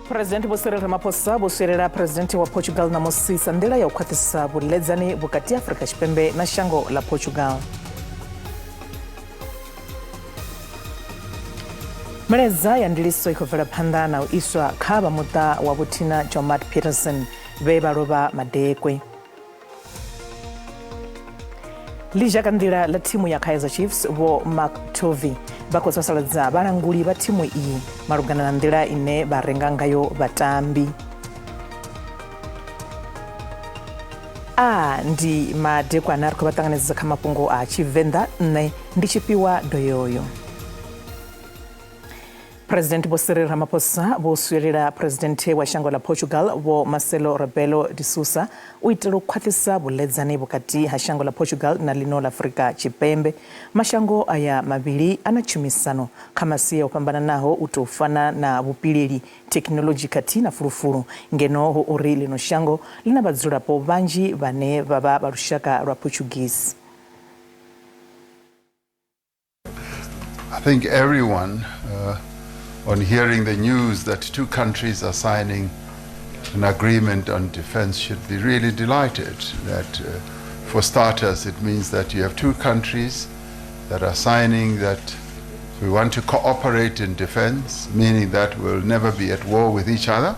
President Vho Cyril Ramaphosa vho swielela Presidente wa Portugal ṋamusi sa nḓila ya u khwaṱhisa vhuḽedzani vhukati ha Afrika Tshipembe na shango ḽa Portugal. Milaedza ya ndiliso i khou bvela phanḓa na u iswa kha vha muṱa wa Vho Tina Joemat Peterson vhe vha lovha madekwe. Ḽizhakanḓila ḽa thimu ya Kaizer Chiefs Vho Mark Tovey vha khou sasaladza vhalanguli vha thimu iyi malugana na nḓila ine vha renga ngayo vhatambi. A ndi madekwana ri khou vha ṱanganedza kha mafhungo a Tshivenḓa nṋe ndi Tshifhiwa Doyoyo. President Vho Cyril Ramaphosa vho swielela Presidenthe wa shango ḽa Portugal Vho Marcelo Rebelo de Sousa u itela u khwaṱhisa vhuḽedzani vhukati ha shango ḽa Portugal na ḽino ḽa Afrika Tshipembe. Mashango aya mavhili a na tshumisano kha masia o fhambananaho u tou fana na vhupileli, thekhinoḽodzhi khathihi na fulufulu, ngeno hu uri ḽino shango ḽi na vhadzulapo vhanzhi vhane vha vha vha lushaka lwa Portuguese. I think everyone, on hearing the news that two countries are signing an agreement on defense, should be really delighted that, for starters, it means that you have two countries that are signing that we want to cooperate in defense, meaning that we'll never be at war with each other.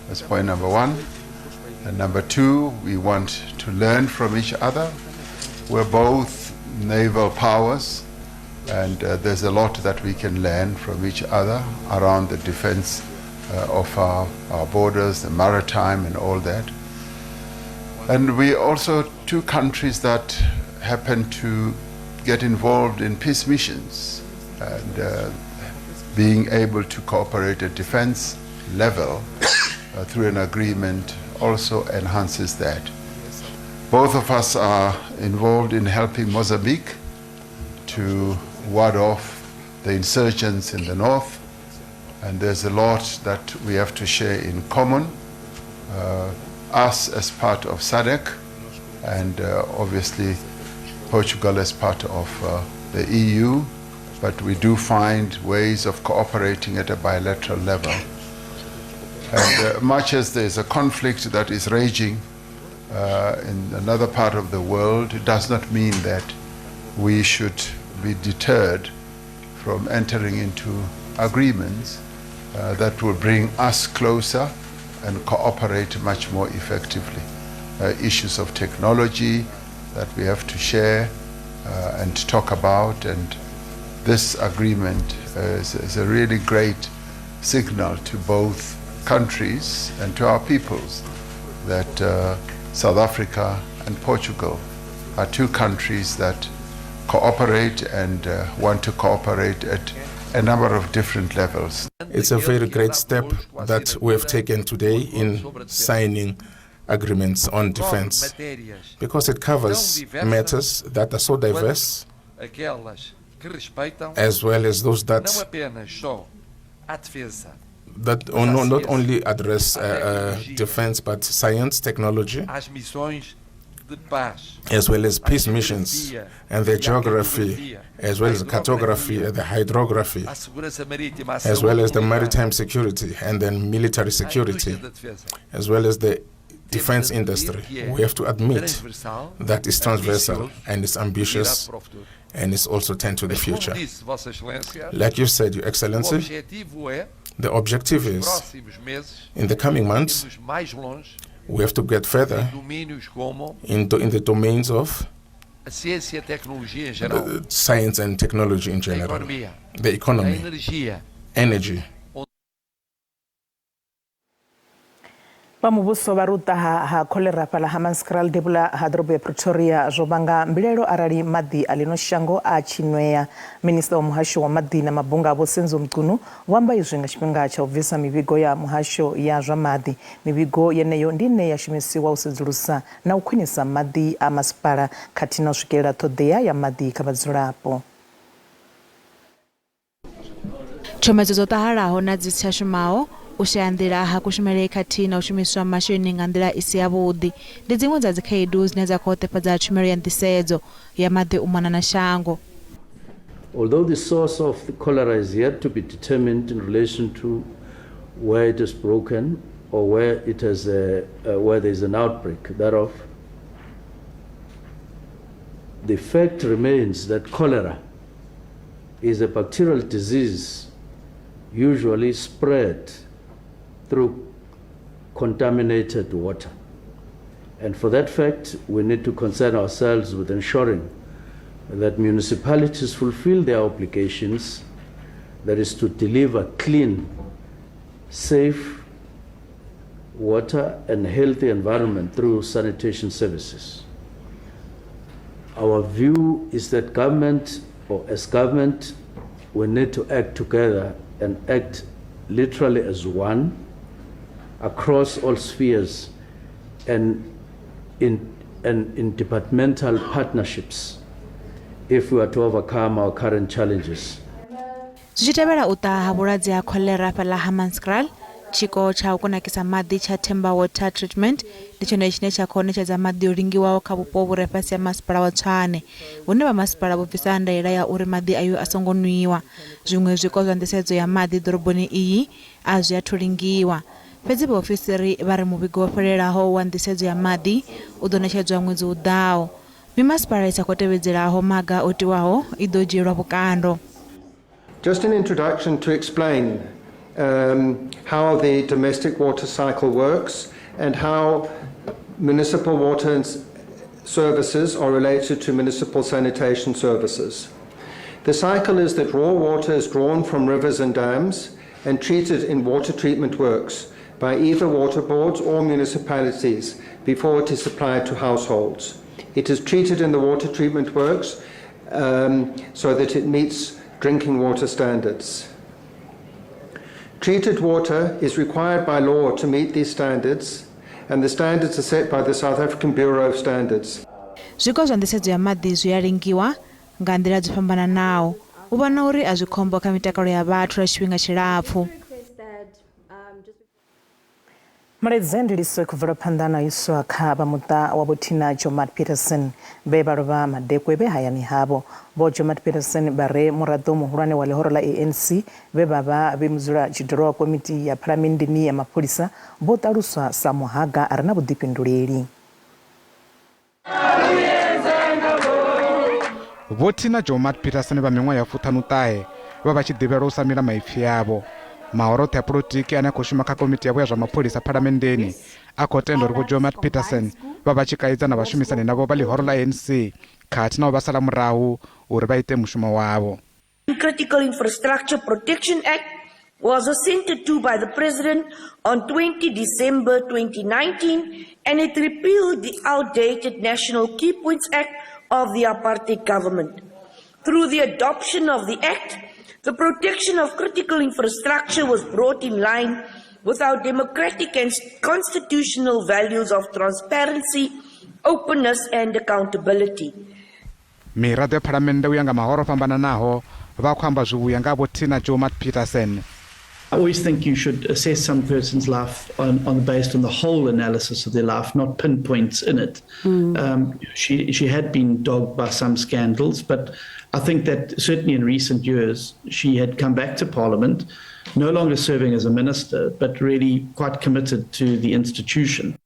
That's point number one. And number two, we want to learn from each other. We're both naval powers, and there's a lot that we can learn from each other around the defense of our borders, the maritime and all that. And we also two countries that happen to get involved in peace missions, and being able to cooperate at defense level through an agreement also enhances that. Both of us are involved in helping Mozambique to ward off the insurgents in the north, and there's a lot that we have to share in common, us as part of SADC, and obviously Portugal as part of the EU, but we do find ways of cooperating at a bilateral level. And much as there's a conflict that is raging in another part of the world, it does not mean that we should be deterred from entering into agreements that will bring us closer and cooperate much more effectively. Issues of technology that we have to share and talk about, and this agreement is a really great signal to both countries and to our peoples that South Africa and Portugal are two countries that cooperate and want to cooperate at a number of different levels. It's a very great step that we have taken today in signing agreements on defense, because it covers matters that are so diverse, as well as those that not only address defense, but science, technology, as well as peace missions, and the geography, as well as the cartography, the hydrography, as well as the maritime security, and then military security, as well as the defense industry. We have to admit that it's transversal and it's ambitious and it's also tend to the future. Like you said, Your Excellency, the objective is, in the coming months, we have to get further in the domains of science and technology in general, the economy, energy. Vha muvhuso vha ri u ṱaha ha kholera fhaḽa Hammanskraal devhula ha ḓorobo ya Pretoria zwo vhanga mbilaelo arali maḓi a ḽino shango a tshi nwea. Minisiṱa wa muhasho wa maḓi na mabunga Vho Senzo Mchunu vho amba izwi nga tshifhinga tsha u bvisa mivhigo ya muhasho ya zwa maḓi. Mivhigo yeneyo ndi ine ya shumisiwa u sedzulusa na u khwinisa maḓi a masipala khathihi na u swikelela ṱhoḓea ya maḓi kha vhadzulapo. Tshomedzo dzo ṱahalaho na dzi si tsha shumaho, u shaya nḓila ha kushumele khathihi na u shumiswa masheleni nga nḓila i si yavhuḓi ndi dziṅwe dza dzikhaedu dzine dza khou hoṱefhadza tshumelo ya nḓisedzo ya maḓi u mona na shango. Although the source of the cholera is yet to be determined in relation to Where it is broken or where it has a, where there is an outbreak thereof. The fact remains that cholera is a bacterial disease usually spread through contaminated water. And for that fact, we need to concern ourselves with ensuring that municipalities fulfill their obligations, that is to deliver clean, safe water and healthy environment through sanitation services. Our view is that government, or as government, we need to act together and act literally as one across all spheres and in departmental partnerships if we are to overcome our current challenges. Zwi tshi tevhela u ṱaha ha vhulwadze ha kholera fhaḽa Hammanskraal, tshiko tsha u kunakisa maḓi tsha Themba Water Treatment ndi tshone tshine tsha khou ṋetshedza maḓi o lingiwaho kha vhupo vhu re fhasi ha masipala wa Tshwane, hune vha masipala vho bvisa ndaela ya uri maḓi ayo a songo nwiwa. Zwiṅwe zwiko zwa nḓisedzo ya maḓi ḓoroboni iyi a zwi athu lingiwa. Fhedzi vhaofisiri vha ri muvhigo wo fhelelaho wa nḓisedzo ya maḓi u ḓo ṋetshedzwa ṅwedzi u ḓaho. Mimasipala i sa khou tevhedzelaho maga o tiwaho i ḓo dzhielwa vhukando. Just an introduction to explain how the domestic water cycle works and how municipal water services are related to municipal sanitation services. The cycle is that raw water is drawn from rivers and dams and treated in water treatment works by either water boards or municipalities before it is supplied to households. It is treated in the water treatment works so that it meets drinking water standards. Treated water is required by law to meet these standards, and the standards are set by the South African Bureau of Standards. Zwiko zwa nḓisedzo ya maḓi zwi a lingiwa nga nḓila dzo fhambananaho u vhona uri a zwi khombo kha mitakalo ya vhathu lwa tshifhinga tshilapfu. Mulaedza ndiliso khou bvela phanḓa na iswa kha vha muṱa wa Vho Tina Joemat Peterson vhe vha lovha madekwe vhe hayani havho. Vho Joemat Peterson vha re muraḓo muhulwane wa ḽihoro ḽa ANC vhe vha vha vhe mudzulatshidulo wa komiti ya phalamenndeni ya mapholisa vho ṱaluswa sa muhaga a re na vhuḓifhinduleli. Vho Tina Joemat Peterson vha miṅwaha ya 56 vha vha tshi ḓivhelwa u sa mila maipfi avho. Mahoro oṱhe a polotiki ane a khou shuma kha komiti yavho ya zwa mapholisa phalamenndeni a khou tenda uri Vho Joemat Peterson vha vha tshi kaidza na vhashumisani navho vha ḽihoro ḽa ANC khathihi na u vha sala murahu uri vha ite mushumo wavho. Critical Infrastructure Protection Act was assented to by the President on 20 December 2019, and it repealed the outdated National Key Points Act of the apartheid government. Through the adoption of the Act, the protection of critical infrastructure was brought in line with our democratic and constitutional values of transparency, openness and accountability. Miraḓo ya phalamennde u ya nga mahoro o fhambananaho vha khou amba zwivhuya nga Vho Tina Joemat Peterson. I always think you should assess some person's life on based on the whole analysis of their life, not pinpoints in it. She had been dogged by some scandals, but I think that certainly in recent years she had come back to Parliament, no longer serving as a minister, but really quite committed to the institution.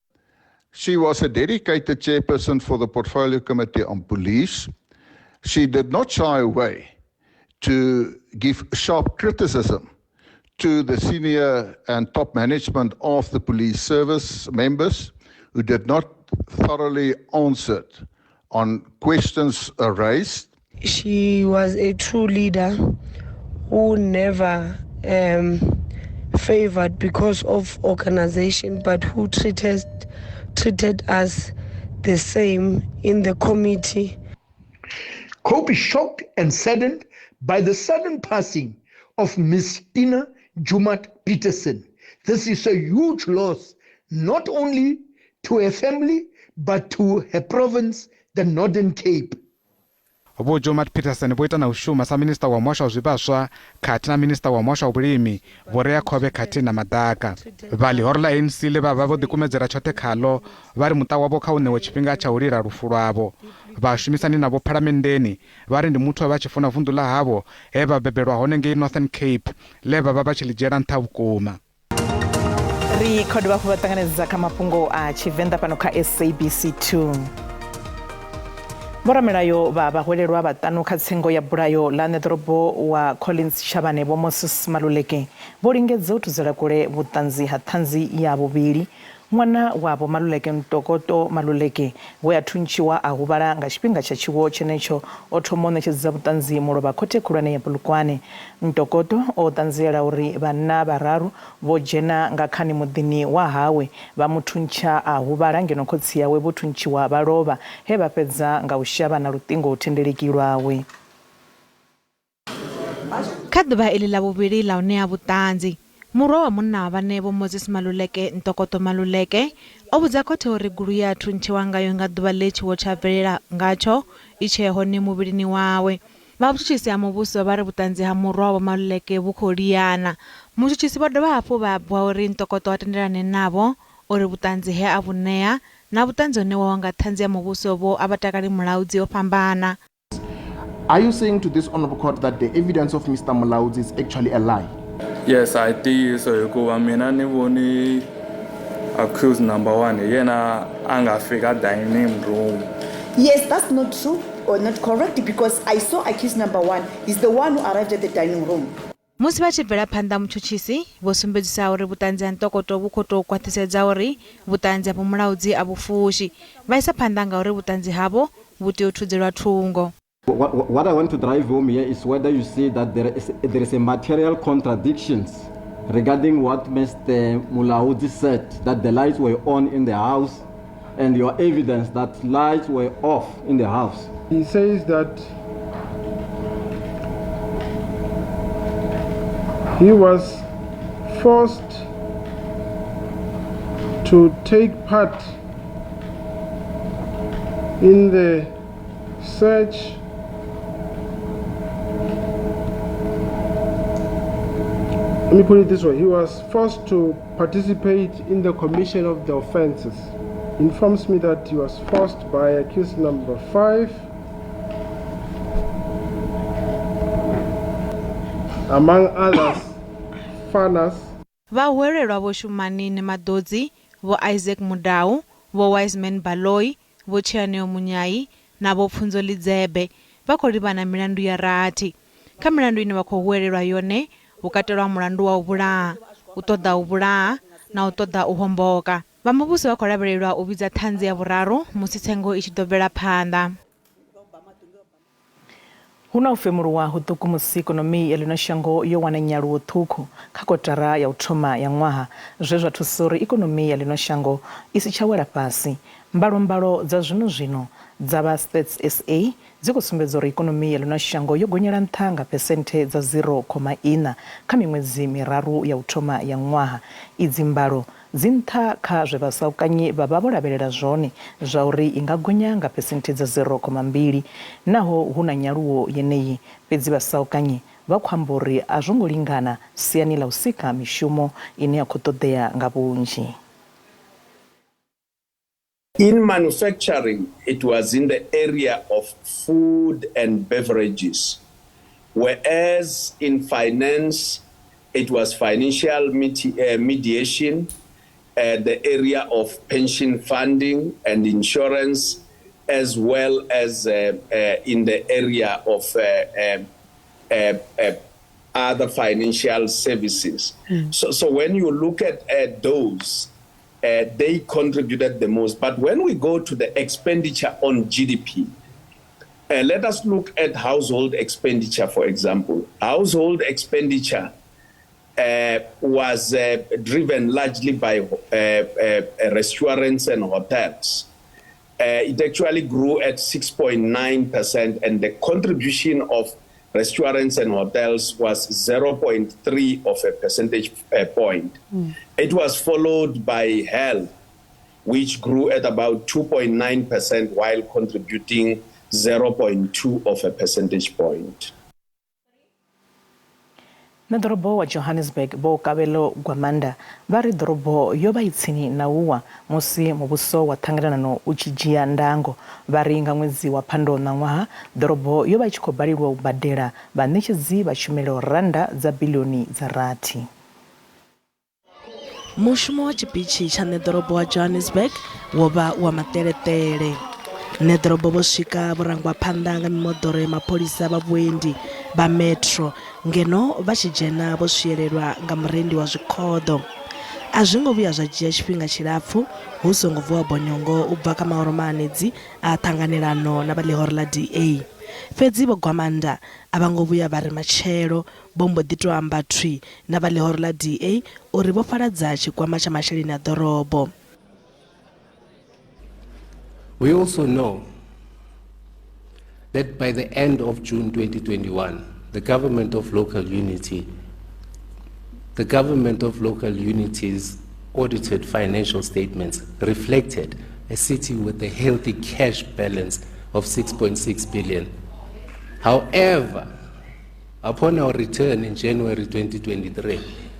She was a dedicated chairperson for the Portfolio Committee on Police. She did not shy away to give sharp criticism to the senior and top management of the police service members who did not thoroughly answer on questions raised. She was a true leader who never favored because of organization, but who treated us the same in the committee. COPE is shocked and saddened by the sudden passing of Ms. Tina Joemat Peterson. This is a huge loss, not only to her family, but to her province, the Northern Cape. Vho Joemat Peterson vho ita na u shuma sa minista wa muhasho wa zwivhaswa khathihi na minista wa muhasho wa vhulimi, vhureakhovhe khathihi na maḓaka. Vha ḽihoro ḽa ANC ḽe vha vha vho ḓikumedzela tshoṱhe khaḽo vha ri muṱa wavho kha u ṋewe tshifhinga tsha u lila lufu lwavho. Vhashumisani navho phalamenndeni vha ri ndi muthu we vha tshi funa vunḓu ḽa havho he vha bebelwa hone ngei Northern Cape ḽe vha vha vha tshi ḽi dzhiela nṱha vhukuma. Ri khou dovha hafhu vha ṱanganedza kha mafhungo a Tshivenḓa fhano kha SABC 2. Vhoramilayo vha vhahwelelwa vhaṱanu kha tsengo ya bulayo ḽa ṋeḓorobo wa Collins Chabane Vho Moses Maluleke vho lingedza u thudzela kule vhuṱanzi ha ṱhanzi ya vhuvhili. Ṅwana wa Vho Maluleke Ntokoto Maluleke we a thuntshiwa a huvhala nga tshifhinga tsha tshiwo tshenetsho o thoma u ṋetshedza vhuṱanzi mulovha khothe khulwane ya Polokwane. Ntokoto o ṱanziela uri vhanna vhararu vho dzhena nga khani muḓini wa hawe vha mu thuntsha a huvhala ngeno khotsi awe vho thuntshiwa vha lovha he vha fhedza nga u shavha na luṱingo thendeleki lwawe. Kha ḓuvha iḽi ḽa vhuvhili ḽa u ṋea vhuṱanzi, murwa wa munna wa vhane Vho Moses Maluleke, Ntokoto Maluleke, o vhudza khothe uri goloi ye a thuntshiwa ngayo nga ḓuvha ḽe tshiwo tsha bvelela ngatsho i tshee hone muvhilini wawe. Vha vhutshutshisi ha muvhuso vha ri vhuṱanzi ha murwa wa Vho Maluleke vhu khou liana. Mutshutshisi vho dovha hafhu vha bwa uri Ntokoto a tendelane navho uri vhuṱanzi he a vhu ṋea na vhuṱanzi ho ṋewaho nga ṱhanzi ya muvhuso Vho Avhatakali Mulaudzi ho fhambana. Are you saying to this honorable court that the evidence of Mr. Mulaudzi is actually a lie? Yes, a hi ntiyiso hikuva mina ni voni accused number one hi yena a nga fika dining room. Yes, that's not true or not correct because I saw accused number one is the one who arrived at the dining room. Musi vha tshi bvela phanḓa mutshutshisi vho sumbedzisa uri vhuṱanzi ha Ntokoto vhu khou tou khwaṱhisedza uri vhuṱanzi ha Vho Mulaudzi a vhu fushi. Vha isa phanḓa nga uri vhuṱanzi havho vhu tea u thudzelwa thungo. What I want to drive home here is whether you see that there is, there is a material contradictions regarding what Mr. Mulaudzi said, that the lights were on in the house and your evidence that lights were off in the house. He says that he was forced to take part in the search Let me put it this way he was forced to participate in the commission of the offenses. Informs me that he was forced by accused number 5 among others, Fanas. Vhahuwelelwa Vho Shumani Nemaḓodzi, Vho Isaac Mudau, Vho Wiseman Baloyi, Vho Tshianeo Munyai na Vho Pfunzo Lidzebe vha khou livhana milandu ya rathi. Kha milandu ine vha khou huwelelwa yone hu katelwa mulandu wa u vhulaha, u ṱoḓa u vhulaha na u ṱoḓa u homboka. Vha muvhuso vha khou lavhelelwa u vhidza ṱhanzi ya vhuraru musi tsengo i tshi ḓo bvela phanḓa. Hu na u femuluwa huṱuku musi ikonomi ya ḽino shango yo wana nyaluwo ṱhukhu kha kotara ya u thoma ya ṅwaha, zwe zwa thusa uri ikonomi ya ḽino shango i si tsha wela fhasi. Mbalombalo dza zwino-zwino dza vha Stats SA dzi khou sumbedza uri ikonomi ya ḽino shango yo gonyela nṱha nga phesenthe dza 0,4 kha miṅwedzi miraru ya u thoma ya ṅwaha. Idzi mbalo dzi nṱha kha zwe vhasaukanyi vha vha vho lavhelela zwone zwa uri i nga gonya nga phesenthe dza 0,2. Naho hu na nyaluwo yeneyi, fhedzi vhasaukanyi vha khou amba uri a zwo ngo lingana siani ḽa u sika mishumo ine ya khou ṱoḓea nga vhunzhi. In manufacturing, it was in the area of food and beverages, whereas in finance, it was financial mediation, the area of pension funding and insurance, as well as in the area of other financial services. So when you look at those, they contributed the most. But when we go to the expenditure on GDP, let us look at household expenditure, for example. Household expenditure was driven largely by restaurants and hotels. It actually grew at 6.9%, and the contribution of restaurants and hotels was 0.3 of a percentage point. It was followed by health, which grew at about 2.9% while contributing 0.2 of a percentage point. Ṋeḓorobo wa Johannesburg Vho Kabelo Gwamanda vha ri ḓorobo yo vha i tsini na u wa musi muvhuso wa ṱhanganelano u tshi dzhia ndango. Vha ri nga ṅwedzi wa Phando ṋaṅwaha, ḓorobo yo vha i tshi khou balelwa u badela vhaṋetshedzi vha tshumelo rannda dza biḽioni dza rathi. Mushumo wa tshipitshi tsha ṋeḓorobo wa Johannesburg wo vha wa maṱeleṱele. Ṋeḓorobo vho swika vho rangwa phanḓa nga mimoḓoro ya mapholisa vha vhuendi vha metro ngeno vha tshi dzhena vho swielelwa nga murendi wa zwikhoḓo. A zwi ngo vhuya zwa dzhia tshifhinga tshilapfu hu songo vuwa bonyongo u bva kha mahoro mahanedzi a ṱhanganelano na vha ḽihoro ḽa DA. Fhedzi Vho Gwamanda a vha ngo vhuya vha ri matshelo vho mbo ḓi tou amba thwi na vha ḽihoro ḽa DA uri vho fhaladza tshikwama tsha masheleni a ḓorobo. We also know that by the end of June 2021, the government of local unity, the government of local unity's audited financial statements reflected a city with a healthy cash balance of 6.6 billion. However, upon our return in January 2023,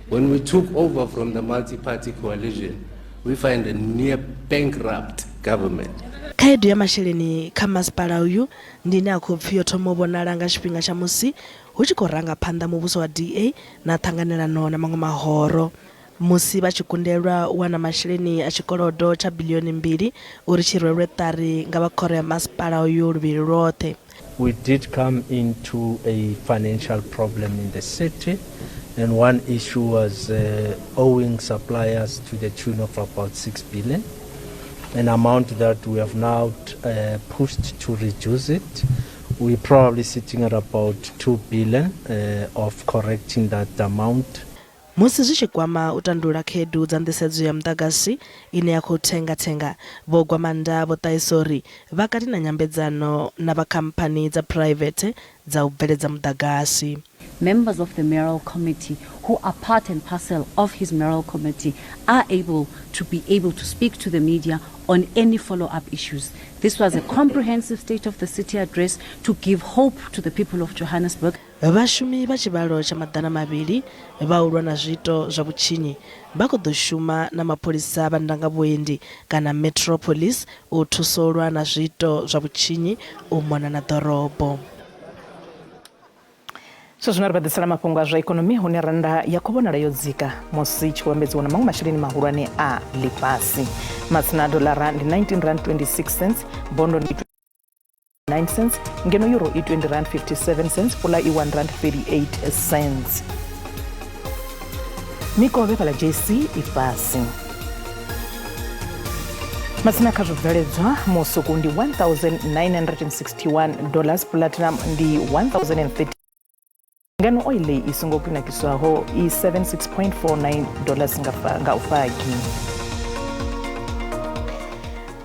when we took over from the multi-party coalition, we find a near bankrupt government. Khaedu ya masheleni kha masipala uyu ndi ine ya khou pfi yo thoma u vhonala nga tshifhinga tsha musi hu tshi khou ranga phanḓa muvhuso wa DA na ṱhanganelano na maṅwe mahoro musi vha tshi kundelwa u wana masheleni a tshikolodo tsha biḽioni mbili uri tshi rwelwe ṱari nga vha khoro ya masipala uyu luvhili lwoṱhe. We did come into a financial problem in the city, and one issue was owing suppliers to the tune of about 6 billion, an amount that we have now pushed to reduce it. We're probably sitting at about 2 billion of correcting that amount. Musi zwi tshi kwama u tandulula khaedu dza nḓisedzo ya muḓagasi ine ya khou thenga-thenga, Vho Gwamanda vho ṱahisa uri vha kati na nyambedzano na vha khamphani dza phuraivethe dza u bveledza muḓagasi. Members of the mayoral committee who are part and parcel of his mayoral committee are able to be able to speak to the media on any follow-up issues. This was a comprehensive State of the City address to give hope to the people of Johannesburg. Vhashumi vha tshivhalo tsha 200 vha u lwa na zwiito zwa vhutshinyi vha khou ḓo shuma na mapholisa vha ndangavhuendi kana Metro Police u thusa u lwa na zwiito zwa vhutshinyi u mona na ḓorobo. Zwa zwino ri vha ḓisela mafhungo a zwa ikonomi hune rannda ya khou vhonala yo dzika musi tshi khou vhambedziwa na maṅwe masheleni mahulwane a ḽifhasi. Matsina a doḽara ndi 19 rand 26 cents, bondo ndi 9 cents, ngeno euro i 20 rand 57 cents, pula i 1 rand 38 cents. Mikovhe fhala JC i fhasi. Matsina kha zwibveledzwa musuku ndi 1961 dollars, platinum ndi 1030, ngeno oil i songo kunakiswaho i 76.49 dollars nga u fagi.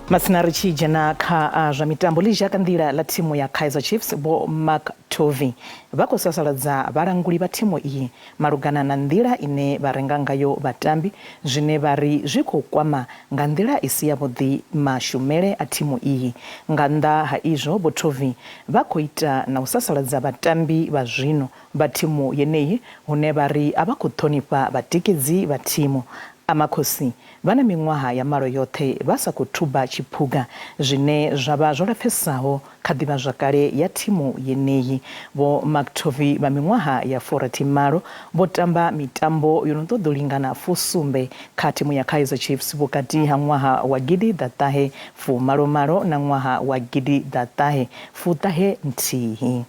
Matsina ri tshi dzhena kha zwa mitambo, ḽi ka nḓila ḽa thimu ya Kaizer Chiefs Vho Mark Tovey vha khou sasaladza vhalanguli vha thimu iyi malugana na nḓila ine vha renga ngayo vhatambi, zwine vha ri zwi khou kwama nga nḓila i si yavhuḓi mashumele a thimu iyi. Nga nnḓa ha izwo, Vho Tovey vha khou ita na u sasaladza vhatambi vha zwino vha thimu yeneyi hune vha ri a vha khou ṱhonifha vhatikedzi vha thimu. Amakhosi vha na miṅwaha ya malo yoṱhe vha sa khou thuba tshiphuga, zwine zwa vha zwo lapfesaho kha ḓivhazwakale ya thimu yeneyi. Vho Mark Tovey vha miṅwaha ya 68 vho tamba mitambo yo no ṱoḓa u lingana 70 kha thimu ya Kaizer Chiefs vhukati ha ṅwaha wa 1988 na ṅwaha wa 1991.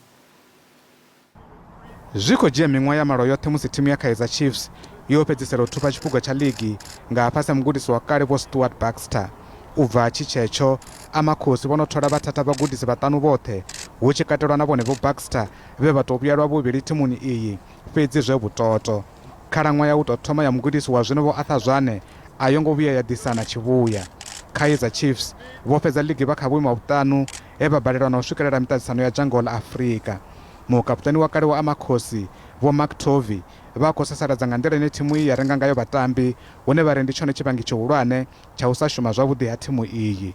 Zwi khou dzhia miṅwaha ya malo yoṱhe musi thimu ya Kaizer Chiefs yo fhedzisela u thuba tshiphuga tsha ligi nga fhasi ha mugudisi wa kale Vho Stuart Baxter. U bva tshi tshetsho, Amakhosi vho no thola vhathatha vhagudisi vhaṱanu vhoṱhe, hu tshi katelwa na vhone Vho Baxter vhe vha tou vhuya lwa vhuvhili thimuni iyi, fhedzi zwe vhutoto. Khalaṅwaha ya u tou thoma ya mugudisi wa zwino Vho Arthur Zwane a yo ngo vhuya ya ḓisa na tshivhuya. Kaizer Chiefs vho fhedza ligi vha kha vhuimo ha vhuṱanu he vha balelwa na u swikelela miṱaṱisano ya dzhango ḽa Afrika. Mukaputani wa kale wa Amakhosi Vho Mark Tovey vha khou sasaladza nga nḓila ine thimu iyi ya renga ngayo vhatambi, hune vha ri ndi tshone tshivhangi tshihulwane tsha u sa shuma zwavhuḓi ha thimu iyi.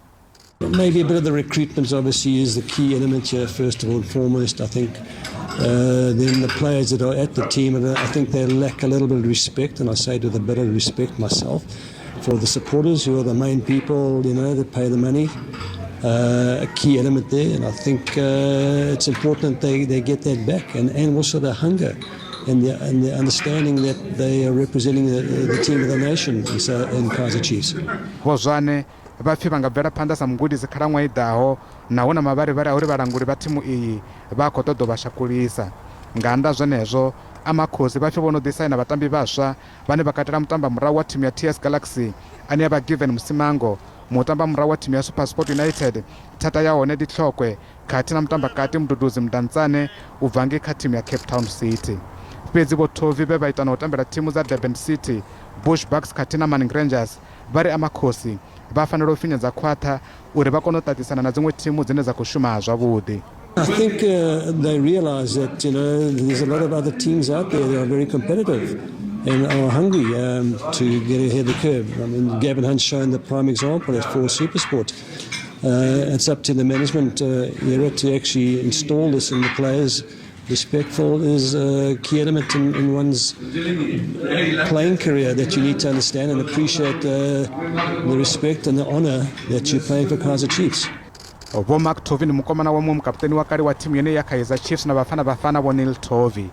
Maybe a bit of the recruitment obviously is the key element here, first of all and foremost. I think then the players that are at the team, and I think they lack a little bit of respect, and I say it with a bit of respect myself, for the supporters who are the main people, that pay the money. A key element there, and I think it's important they get that back, and also the hunger. and the, and the understanding that they are representing the, the team of the nation in, in Kaizer Chiefs. Vho Zwane vha pfi vha nga bvela phanḓa sa mugudisi khalaṅwaha i ḓaho na hu na mavharivhari a uri vhalanguli vha thimu iyi vha khou ṱoḓa u vha shakulisa. Nga nnḓa zwenezwo, Amakhosi vha pfi vho no ḓi saina vhatambi vhaswa vhane vha katela mutambamurahu wa thimu ya TS Galaxy ane a vha Given Msimango, mutambamurahu wa thimu ya SuperSport United Thata ya hone Ditlhokwe khathihi na mutambakati Mduduzi Mdantsane u bva ngei kha thimu ya Cape Town City. Fhedzi Vho Tovey vhe vha ita na u tambela thimu dza Durban City, Bush Bucks khathihi na Manning Rangers vha ri Amakhosi vha fanela u finya dza khwaṱha uri vha kone u ṱaṱisana na dziṅwe thimu dzine dza khou shuma zwavhuḓi. I think uh, they realize that you know there's a lot of other teams out there that are very competitive and are hungry um, to get ahead of the curve. I mean, Gavin Hunt's shown the prime example at For Supersport. Uh, it's up to the management uh, era to actually install this in the players. Respectful is a key element in, in one's playing career that you need to understand and appreciate uh, the respect and the honor that you're playing for Kaizer Chiefs. Vho Mark Tovey ndi mukomana wa muṅwe mukaputeni wa kale wa thimu yeneyi ya Kaizer Chiefs na Bafana Bafana Vho Neil Tovey.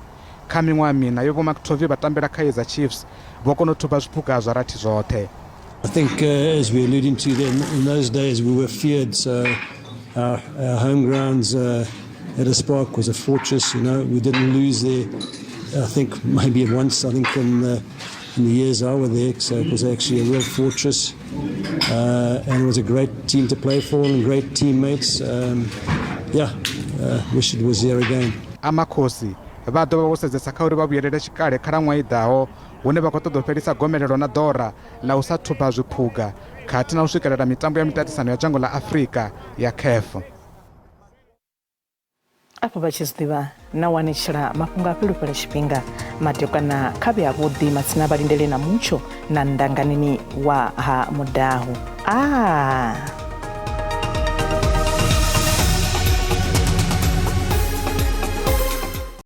Kha miṅwaha miṋa ye Vho Mark Tovey vha tambela Kaizer Chiefs, vho kona u thuba zwiphuga zwa rathi zwoṱhe. I think, uh, as we alluded to then, in those days we were feared, so our, our home grounds uh, at Park was a fortress. You know, we didn't lose there. I think maybe once. I think in the, in the years I was there, so it was actually a real fortress, uh, and it was a great team to play for and great teammates. Um, yeah, uh, wish it was there again. Amakhosi vha ḓo vha vho sedzesa kha uri vha vhuyelele tshikale khalaṅwaha i ḓaho hune vha khou ṱoḓa u fhelisa gomelelo na ḓora ḽa u sa thuba zwiphuga khathihi na u swikelela mitambo ya miṱaṱisano ya dzhango ḽa Afrika ya CAF. Afho vha tshi zwi ḓivha na u anetshela mafhungo a fhulufhela tshifhinga madekwana kha vhe avhuḓi matsina vha lindele na mutsho na ndanganini wa ha mudahu. Ah.